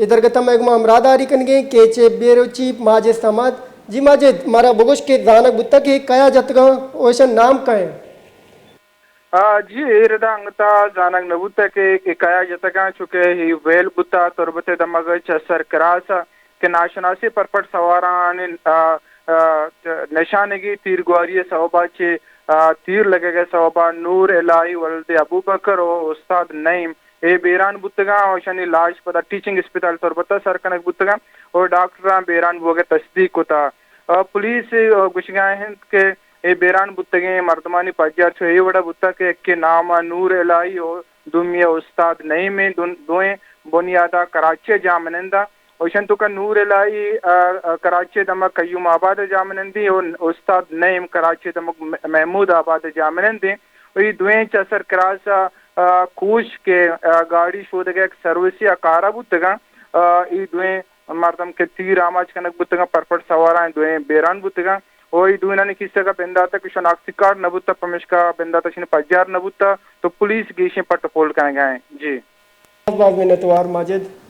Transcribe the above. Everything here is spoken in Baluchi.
اے درگت ء مئے گوما ہمراہداری کنگیں کیچ ء بیورو چیف ماجد صمد۔ جی ماجد، مارا بگوش کہ زانگ بوتگ کہ اے کیا جتگاں و ایشاں نام کئے؟ آ، جی، اے ردا انگتا زانگ نہ بوتگ کہ اے کیا جتگاں، چونکہ اے ویل بوتا تربت ء دمگ چہ سر کراس ء کہ ناشناسیں پرپٹ سواراں آنی، آ، آ، نشانگی تیرگواری ء سوب ء چہ، آ، تیر لگگ ء سوب ء نور الہی ولد ابوبکر و استاد نعیم اے بیران بوتگاں و اشانی لاش پدا ٹیچنگ اسپتال تربت ء سر کنگ بوتگاں و ڈاکٹراں بیران بوگ ء تصدیق کتا۔ آ، پولیس، آ، گوشگا انت کہ اے بیران بوتگیں مردمانی پجار چو اے وڑا بوتگ کہ یکے نام ء نور الہی و دومی ء استاد نعیم ایں۔ دون-، دوئیں بنیادا کراچی ء جاہ منند ء۔ و ایشان توکا نور الہی، آ، آ، کراچی ء دمگ قیوم آباد ء جاہ منندیں و استاد نعیم کراچی ء دمگ م-، محمود آباد ء جاہ منندیں۔ و اے دوئیں چہ سر کراس ء، آ، کوش کہ، آ، گاڑی شودگ ء یک سروسے ء کارا بوتگاں۔ آ، اے دوئیں مردم کہ تیر آماچ کنگ بوتگاں، پرپٹ سواراں دوئیں بیران بوتگاں۔ و اے دوئینانی کیسگ ء بندات ء کہ شناختی کارڈ نہ بوتگ، پمیشکا بندات ء شنی پجار نہ بوتگ، تو پولیس گیشیں پٹ ء پول کنگ ء انت۔ جی۔ باز باز منتوار ماجد۔